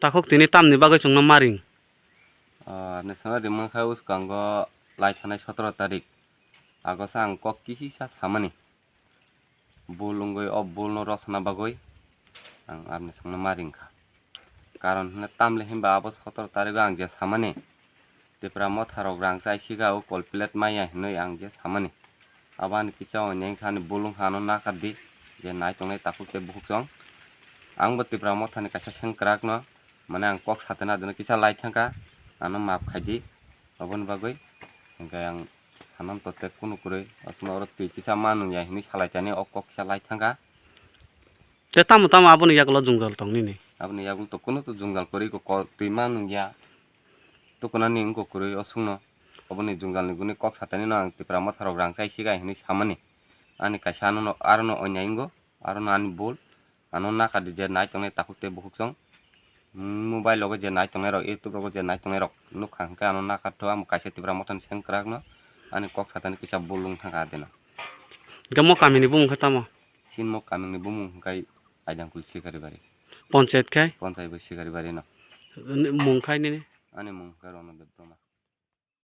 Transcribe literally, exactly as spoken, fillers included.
Takhuk tini tamni bagwi chwngno maring? Ah, ani swngo rimang kha uskango lai thanai sotoro tarik. Agosa ang kok kisisa samani. Bul wngwi o bulno rosna bagwi ang ani swngo maring kha. Karon hwnwi tamle hinba abo sotoro tarigo ang je samani. Tipra motha rok rang chai siga o kol plate maya hinwi ang je samani. Abo ani kisa oineng kha ani bulung hano nakar di je nai tongnai takhuk tei bukhuk chwng. Ang bo Tipra mothani kaisa sengkrakno mane ang kok satena dino kisa lai thangkha ano maaf khai di oboni bagwi. Hingke ang hanan to tek kunu kwrwi aswkno oro twi kisa ma nungya hinwi salai tani o kok kisa lai thangkha. Te tamo tamo aboni yagulo jwngjal tong nini? Aboni yagulo to kunu to jwngjal kwrwi ko ko twi ma nungya. Tukunani wngkha kwrwi o songno. Oboni jwngjalni gwnwi kok satani no ang Tipra motharok rang chai siga hinwi samani. Ani kaisa ano no, aro no onyai wngo, aro no ani bul. Ano nakar di je nai tongnai takhuk tei bukhuk chwng. Hmm, mobile rogo je nai tongnai rok, YouTube rogo je nai tongnai rok nukha hwnkhe ano nakar tho, amo kaisa Tipra mothani sengkrak no ani kok satani kisa bul wng thangkha adino. Hwnkhe mo kamini bumung khe tamo? Chini mo kamini bumung hwnkhe Aidangkul Sikari Bari. Ponchayat khai? Ponchayat bo Sikari Bari no. Mung khai nini? Ani mung hwnkhe Rono Debbarma.